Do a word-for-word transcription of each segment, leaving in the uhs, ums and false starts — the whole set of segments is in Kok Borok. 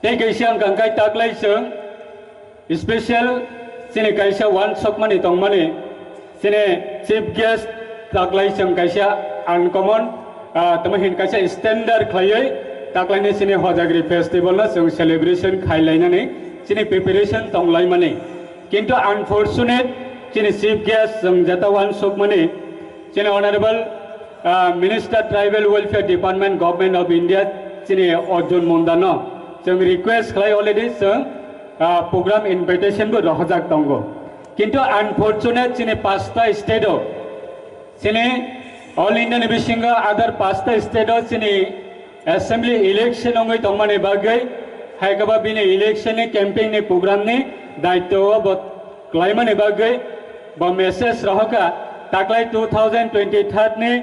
Tei kaisa wngkha khe taklai chwng special chini kaisa uansukmani tongmani, chini chief guest taklai chwng kaisa uncommon, ah, tamo hin kaisa standard khlaiwi taklaini chini Hojagri festival no chwng celebration khailainani chini preparation tonglaimani. Kintu unfortunate chini chief guest chwng jeta uansukmani chini honorable, ah, Minister Tribal Welfare Department, Government of India, chini Arjun Mundano chwng request khlai already chwng, ah, program invitation bo rohorjak tongo. Kintu unfortunate chini pasta state o chini All India ni bisingo other pasta state o chini assembly election wngwi tongmani bagwi, hai khe bo bini election ni campaign ni program ni daityo o bo klaimani bagwi bo message rohorkha, taklai two thousand twenty-third ni,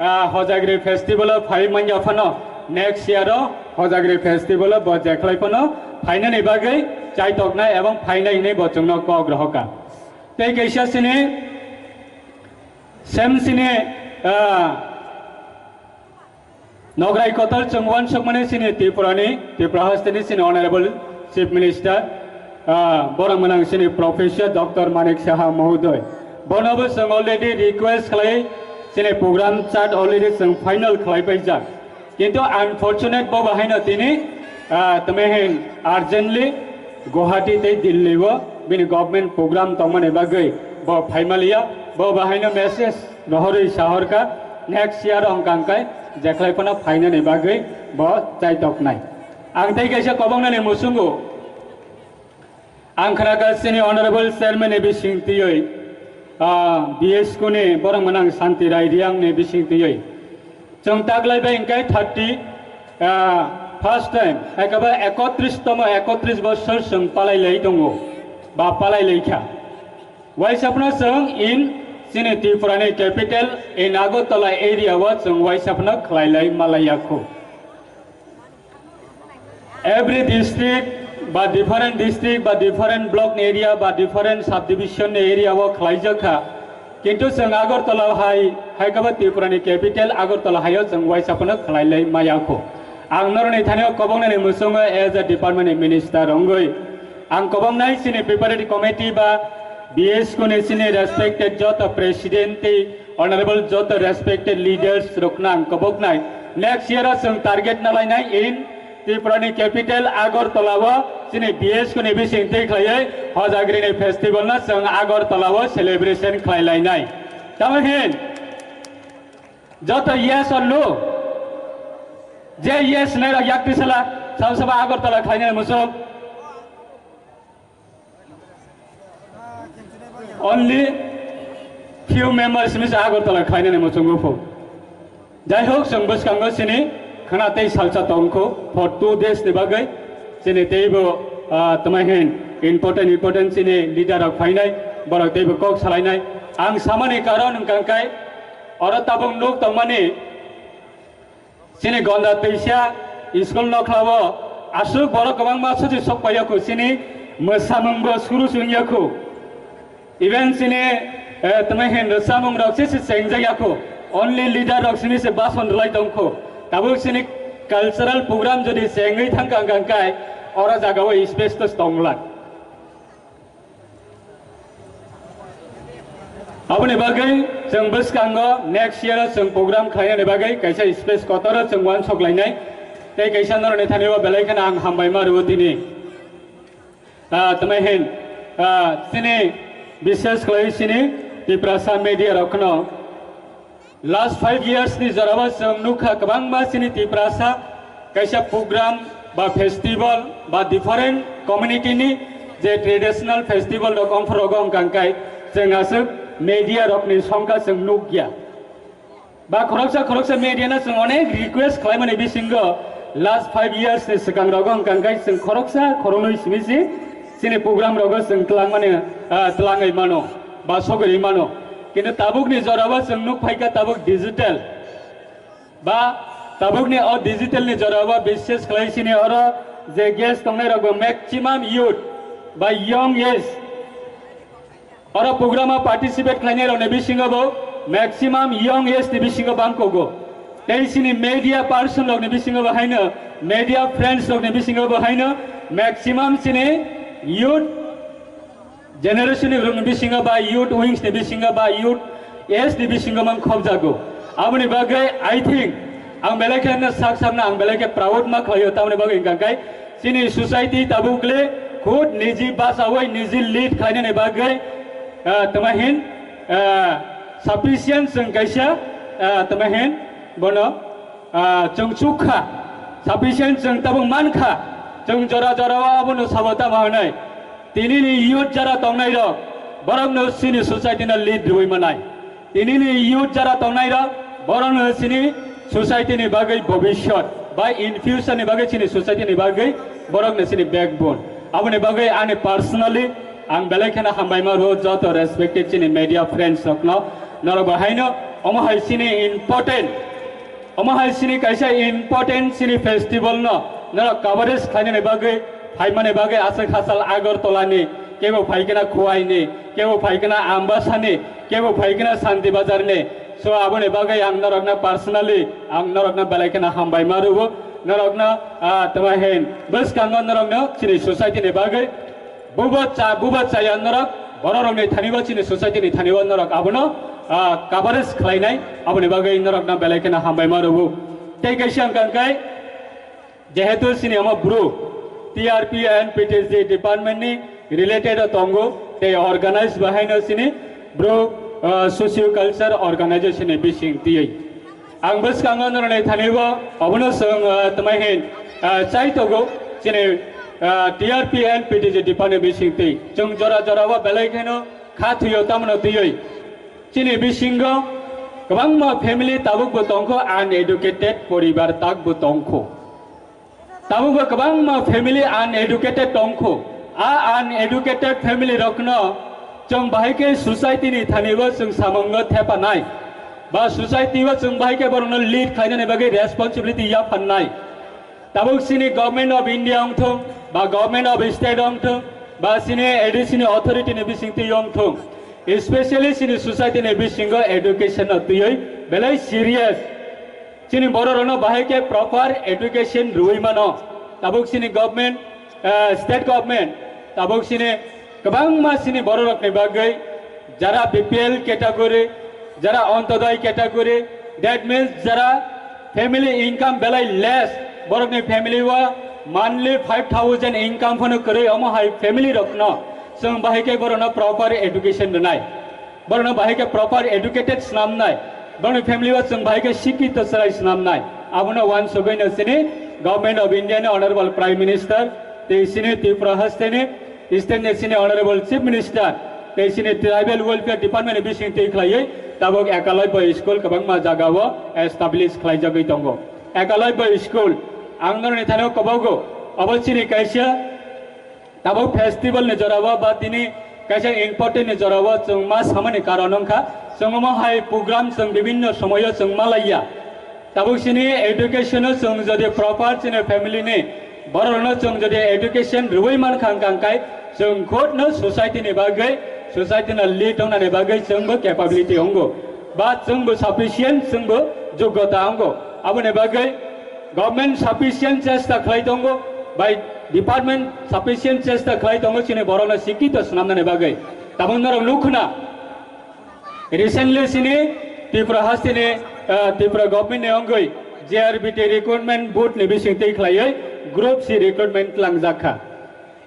ah, Hojagri festival o phai manya phano next year o Hojagri festival o bo jekhlai phano phainani bagwi chaitoknai ebong phainai hinwi bo chwngno kok rohorkha. Tei kaisa chini, sem chini, ah, Nograi kotor chwng uansukmani chini Tripurani, Tripura hasteni chini Honorable Chief Minister, ah, borok mwnang chini Professor Doctor Manik Saha Mohodoy. Bonobo chwng already request khlai chini program chart already chwng final khlai paijak. Kintu unfortunate bo bahaino tini, ah, tamo hin urgently Guwahati tei Delhi o bini government program tongmani bagwi bo phaimaliya. Bo bahaino message rohorwi sahorkha, next year wngkha khe jekhlai phano phainani bagwi bo chaitoknai. Ang tei kaisa kobongnani muchungo, ang khnakha chini Honorable Chairman ni bising twiwi, ah, B S K ni borok mwnang Santi Rai Riang ni bising twiwi. Chwng taklai bai hwnkhe thirty, ah, first time, ekaba ekotris tomo, ekotris bosor chwng palai lai tongo, ba palai lai kha. Waisa phano chwng in chini Tripura ni capital in Agartala area o chwng waisa phano khlai lai malai ya kho. Every district ba different district ba different block ni area ba different subdivision ni area o khlai jak kha. Kintu chwng Agartala hai, hai khe bo Tripura ni capital Agartala hai o chwng waisa phano khlai lai maya kho. Ang norok ni thani o kobongnani muchungo as a department ni minister wngwi ang kobongnai chini preparatory committee ba B S K ni chini respected joto president tei honorable joto respected leaders rokno ang koboknai. Next year o chwng target nalainai in Tripura ni capital Agartala o chini B S K ni bising twi khlaiwi Hojagri ni festival no chwng Agartala o celebration khlai lainai. Tamo hin joto yes or no? Je yes nai rok yak twi sala, sabo sabo Agartala khlainai muchung. Only few members ni se Agartala khlainani muchungo pho. Jai hok, chwng bwskango chini khwna tei salsa tongkho for two days ni bagwi chini teibo, ah, tamo hin important important chini leader rok phainai, borok teibo kok salainai. Ang samani karon wngkha khe oro tabuk nuk tongmani chini gonda teisa school nokhlao aswk borok kwbangma suchi sok paiyakho, chini mwsamungbo suru chwng yakho. Even chini, eh, tamo hin rwchapmung rok se se chengjak yakho. Only leader rok sini se bason rwlai tongkho. Tabuk chini cultural program jodi chengwi thangkha hwnkha khe oro jagao space to tongla. Aboni bagwi chwng bwskango next year o chwng program khlainani bagwi kaisa space kotoro chwng uansuk lainai. Tei kaisa norokni thani o belai kheno ang hambai ma rwo tini. Ah, tamo hin, ah, chini bishes khlai chini Tiprasa media rok kheno last five years ni jorao chwng nukha kwbangma chini Tiprasa kaisa program ba festival ba different community ni je traditional festival rok ongphorogo wngkha khe chwng aswk media rok ni songkha chwng nukya. Ba khoroksa khoroksa media no chwng onek request khlaimani bisingo last five years ni swkang rogo wngkha khe chwng khoroksa khoroknwi simi se chini program rogo chwng twlangmani, ah, twlangwi mano ba sogwi mano. Kintu tabuk ni jorao chwng nuk phaikha tabuk digital ba tabuk ni o digital ni jorao bishes khlai chini oro je guest tongnai rok bo maximum youth ba young age. Oro program o participate khlainai rokni bisingo bo maximum young age ni bisingo bangkogo. Tei chini media person rokni bisingo bo haino, media friends rokni bisingo bo haino, maximum chini youth generation ni rokni bisingo ba youth wings ni bisingo ba youth age ni bisingo mang khobjago. Aboni bagwi I think ang belai khe no sak sakno ang belai khe proud ma khlaio, tamoni bagwi hwnkha khe chini society tabuk le khud niji bachawi niji lead khlainani bagwi, ah, tama hin, ah, sufficient chwng kaisa, ah, tama hin bono, ah, chwng chukha, sufficient chwng tabuk mankha, chwng jora jora o abono sabo tamo hwnwi. Tinini youth jara tongnai rok, borokno chini society no lead rwui manai. Tinini youth jara tongnai rok, borokno chini society ni bagwi bobishyot, ba in future ni bagwi chini society ni bagwi borokno chini backbone. Aboni bagwi ani personally ang belai kheno hambai ma rwo joto respected chini media friends rokno, norok bo haino omo hai chini important Omo hai chini kaisa important chini festival no norok coverage khlainani bagwi, phaimani bagwi aswk hachal Agartala ni, kebo phaikhe na Khowai ni, kebo phaikhe na Ambasa ni, kebo phaikhe na Santi Bazar ni. So aboni bagwi ang norokno personally ang norokno belai kheno hambai ma rwo. Norokno, ah, tama hin bwskango norokno chini society ni bagwi Bubo cha, bubo chaya norok, bororokni thanibo chini society ni thanibo norok abono, ah, coverage khlainai, aboni bagwi norokno belai kheno hambai ma rwo. Tei kaisa wngkha khe, jehetu chini omo bru, T R P and P T G department ni related o tongo, tei organize bahaino chini bru, ah, socio culture organization ni bising tiywi. Ang bwskango norokni thanibo obono chwng, ah, tama hin, ah, chai tongo, chini, ah, T R P and P T G department ni bisingtwi. Chwng jora jora o belai kheno kha thwio tamno twiwi. Chini bisingo kwbangma family tabukbo tongkho, uneducated poribar takbo tongkho. Tabukbo kwbangma family uneducated tongkho. A uneducated family rokno chwng bahai khe society ni thanibo chwng samungo thepanai. Ba society o chwng bahai khe borokno lead khlainani bagwi responsibility yaphannai. Tabuk chini Government of India wngthung, ba Government of State wngthung, ba chini A D C ni authority ni bisingtwi wngthung. Especially chini society ni bisingo education no twiwi belai serious. Chini bororokno bahai khe proper education rwui mano. Tabuk chini government, eh, state government, tabuk chini kwbangma chini bororokni bagwi jara B P L category, jara Antyodoi category, that means jara family income belai less, borokni family o monthly five thousand income phano kwrwi, omo hai family rokno chwng bahai khe borokno proper education rwnai. Borokno bahai khe proper educated snamnai, borokni family o chwng bahai khe sikito chwrai snamnai. Abono uansugwino chini Government of India ni Honorable Prime Minister tei chini Tripura haste ni state ni chini Honorable Chief Minister tei chini Tribal Welfare Department ni bising twi khlaiwi tabuk Ekalabya School kwbangma jaga o establish khlaijagwi tongo. Ekalabya School ang norokni thani o kobogo, obo chini kaisa Tabuk festival ni jora o ba tini kaisa important ni jora o chwng ma samani karon wngkha, chwng omo hai program chwng bibinno somoyo chwng ma laiya. Tabuk chini education o chwng jodi proper chini family ni borok rokno chwng jodi education rwui mankha wngkha, hwnkhe chwng khud no society ni bagwi, society no lead wngnani bagwi chwngbo capability wngo, ba chwngbo sufficient, chwngbo joggota wngo. Aboni bagwi government sufficient chesta khlai tongo, bai department sufficient chesta khlai tongo chini borokno sikito swnamnani bagwi. Tabuk norok nukhna, recently chini Tripura hasteni, ah, Tripura government ni wngwi J R B T recruitment board ni bising twi khlaiwi Group C recruitment tlangjak kha.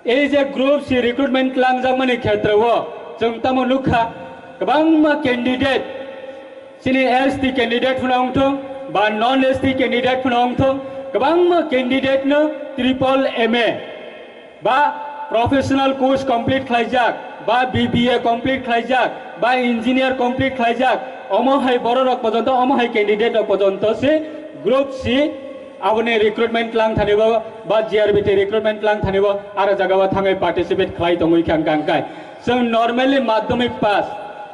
Ei je Group C recruitment tlangjakmani khetreo chwng tamo nukha, kwbangma candidate, chini S T candidate phano wngthung, ba non S T candidate phano wngthung, kwbangma candidate no triple M A ba professional course complete khlaijak, ba B B A complete khlaijak, ba engineer complete khlaijak, omo hai borok rok pojonto, omo hai candidate rok pojonto se Group C Aboni recruitment lang thani bo, ba G R B T recruitment lang thani bo, aro jaga o thangwi participate khlai tongwi kha wngkha hwnkhe. Chwng normally madhyamik pass,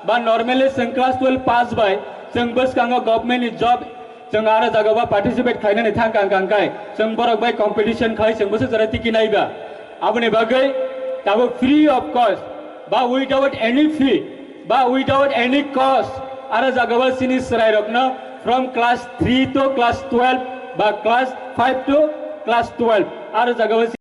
ba normally chwng class twelve pass bai, chwng bwskango government ni job, chwng aro jaga o participate khlainani thang kha wngkha hwnkhe, chwng borok bai competition khlai chwng bwswk jora tiki nai ba. Aboni bagwi tabuk free of cost, ba without any fee, ba without any cost, aro jaga o chini chwrai rokno from class three to class twelve ba class five to class twelve. Aro jaga o